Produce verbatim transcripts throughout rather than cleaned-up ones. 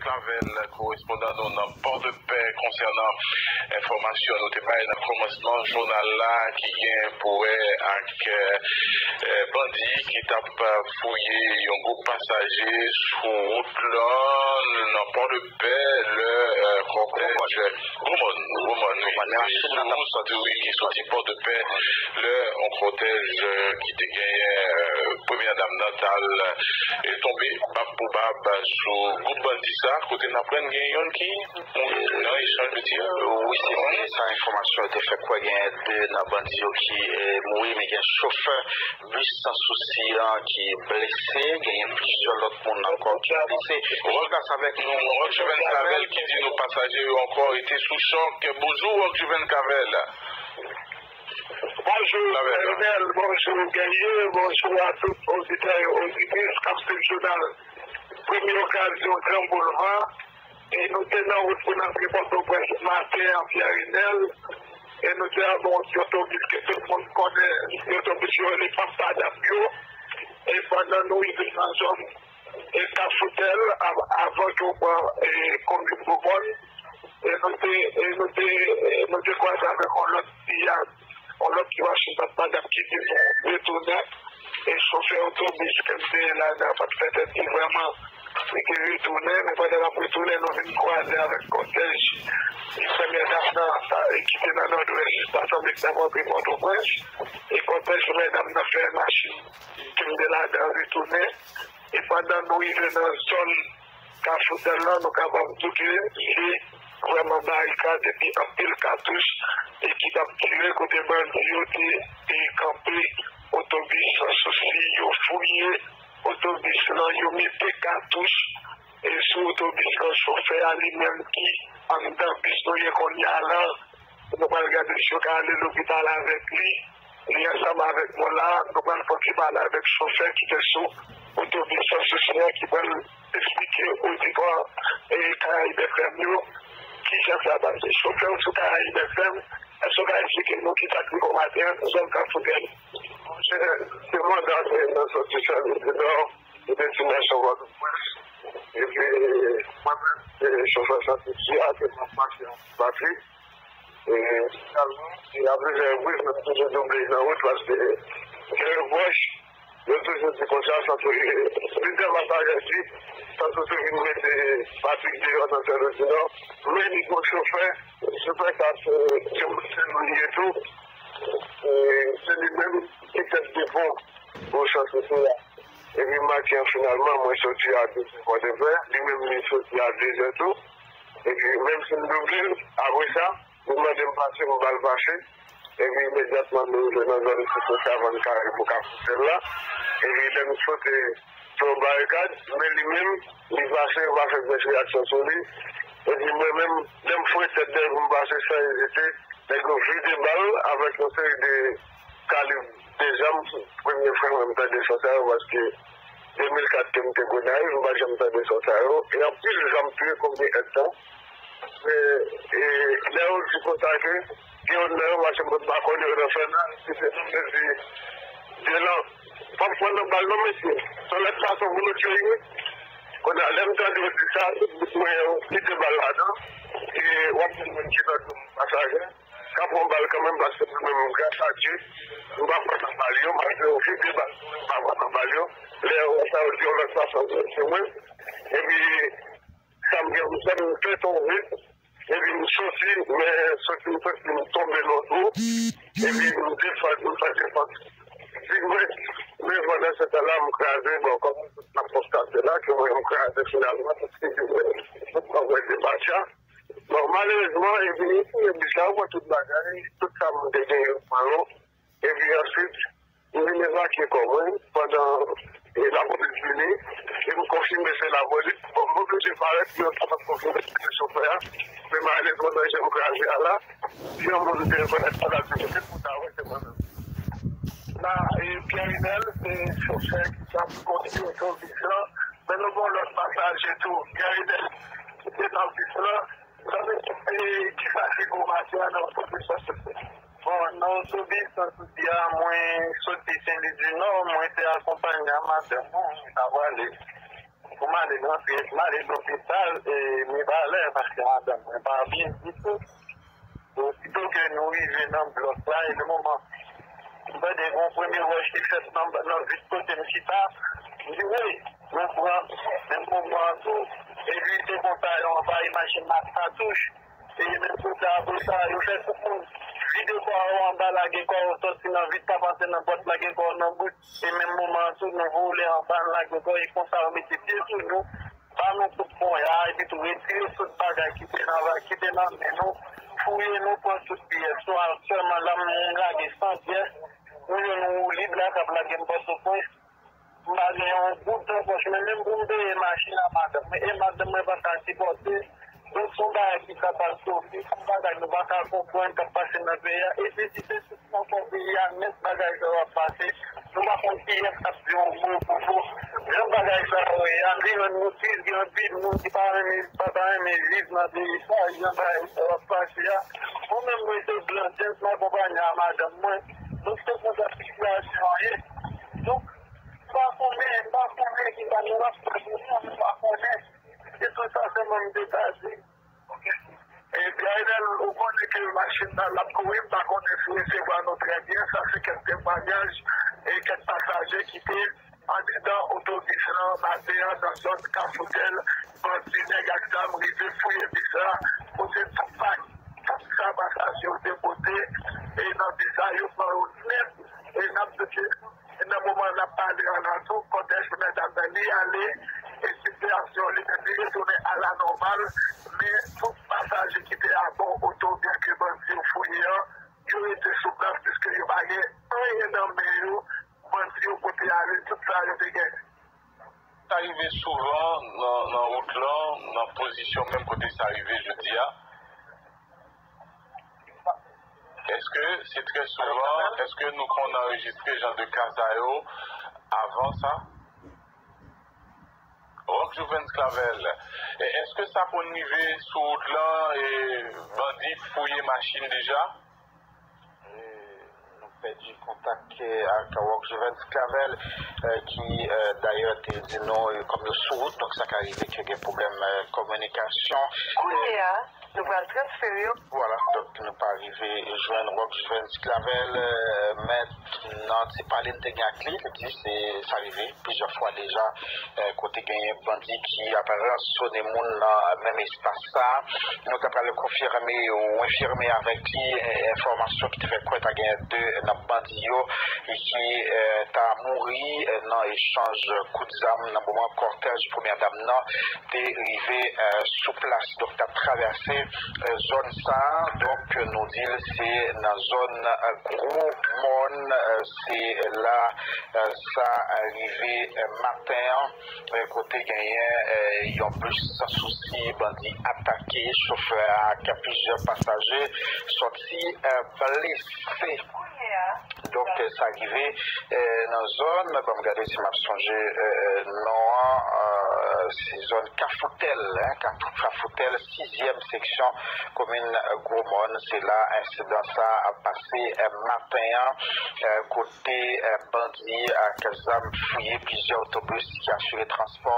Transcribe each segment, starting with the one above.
Clavel, korespondan nou nan Pòdepè, konsènan enfòmasyon nou te bay nan kòmansman jounal la ki gen pou wè ak eh, bandi ki t ap fouye yon gwoup pasaje sou wout lan nan Pòdepè, lè eh, kòtèj Gwomòn, Gwomòn, wi. Wi, se nou, sa di wi, ki soti Pòdepè, lè yon kòtèj eh, ki te genyen eh, premyè dam nan t al eh, tonbe bab pou bab sou gwoup bandi sa, kote n aprann gen yonn ki mouri nan echanj de tir. Wi, se vre, sa enfòmasyon yo te fè kwè gen de nan bandi yo ki eh, mouri, men gen chofè bis Sans Souci an ki blese, genyen plizyè lòt moun ankò ki blese. Rèk Juvèn Kavel ki di nou pasaje yo ankò rete sou chòk. Bonjou, Rèk Juvèn Kavel. Bonjou, Lionel, bonjou, Guerrier, bonjou a tout oditè e oditris k ap swiv jounal Premye Okazyon Gran Boulva. E nou te nan wout pou n antre Pòtoprens maten an, Pierre Enel. E nou te anba yon ti otobis ke tout moun konnen, ti otobis yo rele Pampadap yo. E pandan nou rive nan zòn e Kafou Tèl, av- avan ke w pran e komin Gwomòn, e nou te, e nou te, e nou te kwaze avèk yon lòt piyaj, yon lòt ti machin Pampadap ki te retounen. E chofè otobis ke m te ye ladan pa t fè tèt li vrèman. Li te retounen, men pandan l ap retounen, nou vin kwaze avèk kòtèj. E premyè dam nan, sa, e ki te nan Nòdwès, ta sanble k t ap antre Pòtoprens. E kòtèj premyè dam nan fè machin ke m te ladan retounen. E pandan nou rive nan zòn Kafou Tèl lan, nou kapab di ke se vrèman barikad epi anpil katouch e ki t ap tire kote bandi yo te e kanpe otobis Sans Souci, yo fouye otobis lan, yo mete katouch e sou otobis lan, chofè a li menm ki anndan bis nou ye kounye a lan, nou pral gade si yo ka ale lopital avèk li. Li ansanm avèk nou la, nou pral fè yon ti pale avèk chofè ki te sou otobis Sans Souci an ki pral esplike oditè e Karayib F M yo kijan sa pase. Chofè ou sou Karayib F M, èske w ka esplike nou kisa k rive w maten an nan zòn Kafou Tèl? Monchè, se manda se nan sòti Sèvis di Nò, e destinasyon Pòtoprens. Epi, mwen menm, se chofè Sans Souci a, ke m ap mache anba batri. E, finalman, e a plizyè repriz, mwen toujou double nan wout paske gen repwòch, yo toujou di konsa, sanse plizyè pasaje di, sanse se vin mete Patrik deyò nan Sèvis di Nò, men li gon chofè, chofè sa se, se, se nou li ye tou. E, se li menm ki tèt de pon pou Sans Souci a. Epi maten an, finalman, mwen soti a douz è Pòdepè, li menm li soti a de zè tou. Epi menm si m double l, apre sa, li mande m pase, m ba l pase. Epi imedyatman nou rive nan zòn site Savann Kare pou Kafou Tèl la. Epi lè m sote sou yon barikad, men li menm, li pase, yo pa fè gwòs reyaksyon sou li. Epi mwen menm, lè m foure tèt dèyè pou m pase san ezite, nèg yo vide bal avèk yon seri de kalib de zam. Premye fwa mwen m tande son sa yo, paske de mil kat ke m te Gonayiv, m pa janm tande son sa yo. E anpil zam touye konbyen èdtan. E, e lè yo di konsa ke gen youn nan yo, paske mwen pa konn yo nan fè nan, ki te sanble di, de lan, p ap pran nan bal non, mesye. Se yon lòt fason pou nou tiye yo. Kounye a, lè m tande yo di sa, tout bout mwen yo kite bal ladan. E w ap jwenn moun ki nan dlo pasaje k ap pran bal kanmenm, paske mwen menm, gras a Dye, m pa pran nan bal yo, malgre yo vide bal, m pa pran nan bal yo. Lè yo wè sa, yo di yon lòt fason, se mwen. Epi, sa m gen pou fè, m fè tonbe. Epi m soti, men soti m soti m tonbe nan twou. Epi m defann, m fè defans. Di mwen, men pandan se tan la, m kraze, bon, kòm n ap konstate la, ke mwen, m kraze finalman, tout figi mwen, tout kò mwen te macha. Bon, malerezman, epi yo fouye bis la, yo pran tout bagay, tout sa m te gen, yo pran yo. Epi answit, m vin evakye kò mwen pandan e lapolis vini, e m konfime se lapolis. Bon, m oblije parèt, yo ta konfime se te chofè a. Men malerezman, nan jan m kraze a la, si yon moun te rekonèt sa, l ap di, se pou ta wè, se mwen menm. La, e Pierre Inel, se chofè ki t ap kondui otobis lan. Men nou gen yon lòt pasaje tou, Pierre Inel, ki te nan bis lan. Sa vle di, e, kisa ki gwo maten an nan otobis lan? Bon, nan otobis, nan soti a, mwen soti Sen Lwi di Nò, mwen te akonpanye a madanm mwen, mwen t ap prale. pou m ale nan, m ale lopital, e, Mibalè, paske madanm mwen pa byen ditou. Osito ke nou rive nan blòk la, e nan moman, m tande yon premye wòch ki fèt nan, nan vit kote m chita. M di, "Wi, nou pran." Menm moman an tou, epi te konsa, yo anvayi machin nan ak katouch. E menm kote apre sa, yo fè tout moun vide kò yo anba, lage kò yo sòti nan vit la, pase nan pòt, lage kò yo nan bouch. E menm moman an tou, nou vole anba, n lage kò, e konsa yo mete pye sou nou, ba nou kout ponya, epi tou retire tout bagay ki te nan va-, ki te nan men nou, fouye nou, pran tout pyès nou, al sèlman la, moun lage san pyès, nou jwenn yon woulib la k ap lage m Pòtoprens, m pa gen yon goud nan pòch mwen, menm pou m peye machin a madanm mwen, e madanm mwen pa ka sipòte. Donk, se yon bagay ki katastwofik, se yon bagay nou pa ka konprann k ap pase nan peyi a. Epi, si se sou fwontyè peyi a nèt bagay sa yo ap pase, nou pa konn kiyès k ap di yon mo pou nou. Jan bagay sa yo ye a, li rann nou tris, gen anpil moun ki pa renmen, pa ta renmen viv nan peyi sa, jan bagay sa yo ap pase a. Mwen menm, mwen se Blan James, m akonpanye a madanm mwen. Donk, se konsa sitiyasyon an ye. Donk, m pa konnen, m pa konnen ki sa nou ap fè kounye a, m pa konnen. Se tout sa sèlman m te ka di. Epi, Arnel, ou konnen ke machin nan l ap kouri, m pa konnen si w resevwa nou trè byen. Sa se kèk temwayaj e kèk pasaje ki te andedan otobis lan maten an nan zòn Kafou Tèl, bandi nèg ak zam rive fouye bis la, pote tout pa-, tout sa pasaje yo te pote, e nan bis la, yo pran yo nèt, e n ap di ke nan moman n ap pale an la tou, kòtèj pou mèt Andan li ale, e sitiyasyon li menm li retounen alanòmal, men tout pasaje ki te abò oto byen ke bandi yo fouye an, yo rete sou plas, piske yo pa gen anyen nan men yo, bandi yo pote ale tout sa yo te gen. Sa rive souvan nan, nan wout lan, nan pozisyon menm kote sa rive jodi a? Èske se trè souvan? Èske nou konn anrejistre jan de ka sa yo avan sa? Rock Juvens Clavel, e èske sa konn rive sou wout lan e bandi fouye machin deja? E nou pèdi kontak, e, ak Rock Juvens Clavel, e, ki, e, dayè te di nou, e, kòm yo sou wout, donk sa ka rive ke gen pwoblèm, e, kominikasyon. Kounye a, nou pral transfere yo. Vwala, donk nou pa rive jwenn Rock Juvens Clavel, e, men nan ti pale n te gen ak li, li di se sa rive plizyè fwa deja, e, kote genyen bandi ki ap ransone moun nan menm espas sa. Nou ta pral konfime ou enfime avèk li, e, enfòmasyon ki te fè kwè ta genyen de nan bandi yo ki, e, ta mouri, e, nan echanj kout zam nan moman kòtèj premyè dam nan te rive, e, sou plas. Donk, t ap travèse, e, zòn sa a. Donk, nou di l se nan zòn, e, Gwo Mòn, e, se la, e, sa rive, e, maten an, e, kote genyen, e, yon bis Sans Souci bandi atake chofè a ak plizyè pasaje sòti, e, blese. Donk, sa rive, e, nan zòn, ban m gade si m ap sonje, e, e, non an, e, se zòn Kafoutèl, en, Kafou-, Kafoutèl, sizyèm seksyon komin Gwo Mòn. Se la ensidan sa a pase, e, maten an, e, kote, e, bandi ak zam fouye plizyè otobis ki asire transpò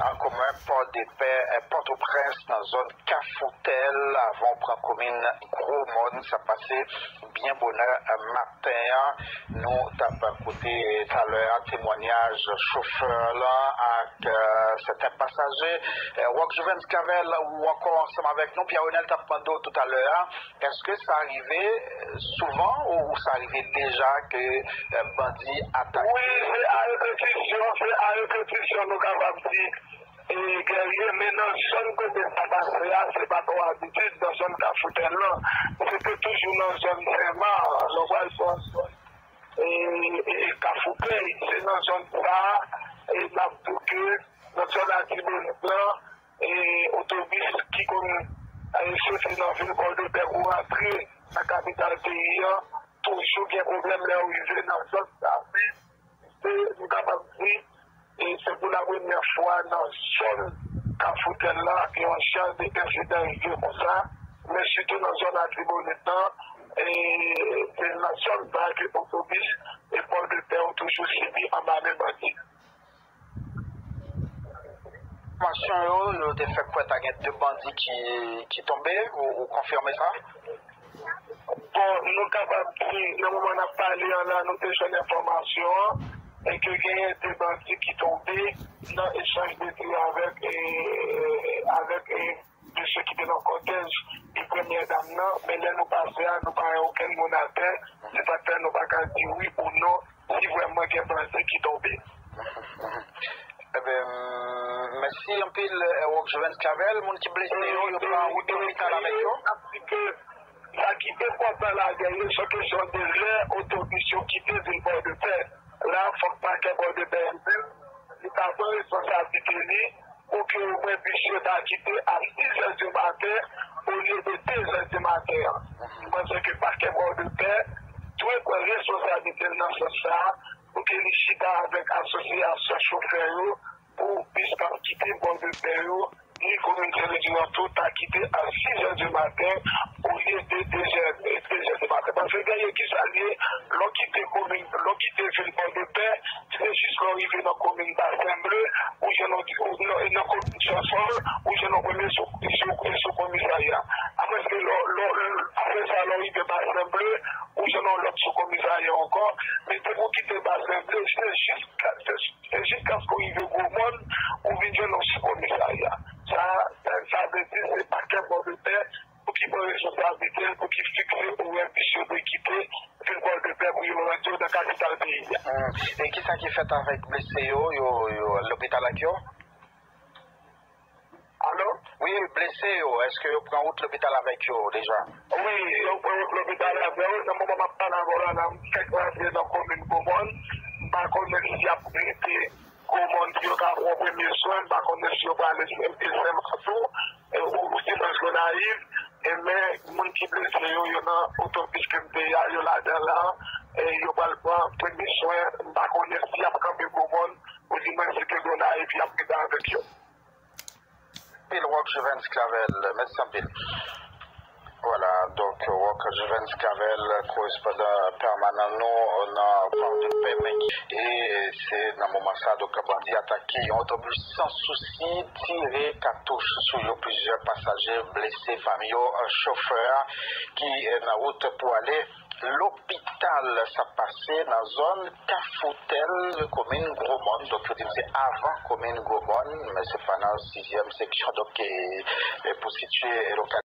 an komen Pòdepè, e, Pòtoprens nan zòn Kafoutèl, avan w pran komin Gwo Mòn. Sa pase byen bonè, e, maten an. Nou t ap koute, e, talè a temwanyaj chofè lan ak, e, sèten pasaje. E, Rock Juvens Clavel, ou ankò ansanm avèk nou. Pierre Renel t ap mande w toutalè a, èske sa rive, e, souvan ou, ou sa rive deja ke, e, bandi atake? Wi, se a repetisyon, se a repetisyon nou kapab di. E, Guerrier, men nan zòn kote sa pase a, se pa twò abitid nan zòn Kafoutèl lan. Se te toujou nan zòn Senmak, lè w pral pran zòn, e, e, Kafoupèy, se nan zòn sa a, e n ap di w ke nan zòn Latibonit lan, e, otobis ki konn, e, soti nan vil Pòdepè pou rantre nan kapital peyi an, toujou gen pwoblèm lè yo rive nan zòn sa a. Men, se, nou kapab di, e se pou la premyè fwa nan zòn Kafoutèl la ke yon jan de ensidan rive konsa, men sitou nan zòn Latibonit lan, e se nan zòn sa ke otobis e Pòdepè yo toujou sibi anba men bandi. Enfòmasyon yo, yo te fè kwè ta gen de bandi ki, ki tonbe, ou, ou konfime sa? Bon, nou kapab di, nan moman n ap pale an la, nou te jwenn enfòmasyon an, e ke genyen de bandi ki tonbe nan echanj de tir avèk, e, avèk, e, mesye ki te nan kòtèj e premyè dam nan, men lè nou pase a, nou pa wè okenn moun atè, se sa k fè nou pa ka di wi ou non si vrèman gen bandi ki tonbe. Eben, mèsi anpil, eh, Rock Jovens Clavel. Moun ki blese yo, yo pran wout lopital avèk yo. Sa ki enpòtan ladan yo, se kesyon de lè otobis yo kite vil Pòdepè. La, fòk pakè Pòdepè li menm, li ta pran responsablite li pou ke omwen bis yo ta kite a sis è di maten olye de de è di maten an. M panse ke pakè Pòdepè dwe pran responsablite l nan sans sa a, pou ke li chita avèk asosyasyon chofè yo pou bis k ap kite Pòdepè yo, ni komin Senlwi an tou, ta kite a sis è di maten olye de de è, de è di maten. Paske genyen ki sa l ye, lè w kite komin, lè w kite vil Pòdepè, se jis lè w rive nan komin Basen Ble, ou jwenn yon, ou nan, nan komin Sòsòl, ou jwenn yon premye sou, sou, sou komisarya. Apre se lè, lè, apre sa, lè w rive Basen Ble, ou jwenn yon lòt sou komisarya ankò. Men depi w kite Basen Ble, se jis, se, se jiskaske w rive Gwomòn, ou vin jwenn yon sou komisarya. Sa, sa, sa vle di se pakè Pòdepè pou ki pran responsablite l, pou ki fikse orè bis yo dwe kite vil Pòdepè pou yo rantre nan kapital peyi a. Hmm. E kisa ki fèt avèk blese yo? Yo, yo al lopital ak yo? Alo? Wi, blese yo, èske yo pran wout lopital avèk yo deja? Wi, yo pran wout lopital avè yo. Nan moman m ap pale avè w la, la, m fèk rantre nan komin Gwomòn. M pa konnen si y ap rete Gwomòn pou yo ka pran premye swen. M pa konnen si yo prale Sent Matou, e, ou, ou se nan Gonayiv. E men, moun ki blese yo, yo nan otobis ke m te ye a, yo ladan la, e yo pral pran premye swen. M pa konnen si y ap kanpe Gwomòn, ou di mwen se ke Gonayiv y ap rete avèk yo. Anpil Rock Jovens Clavel, mèsi anpil. Vwala, donk, Rock Jovens Clavel, korespondan pèmanan nou nan Pòdepè, e se nan moman sa, donk, bandi atake yon otobis Sans Souci, tire katouch sou yo, plizyè pasaje blese, pami yo, chofè a ki nan wout pou ale lopital. Sa pase nan zòn Kafou Tèl, komin Gwomòn. Donk, yo di m se avan komin Gwomòn, men se pa nan sizyèm seksyon. Donk, e, e pou sitiye lokal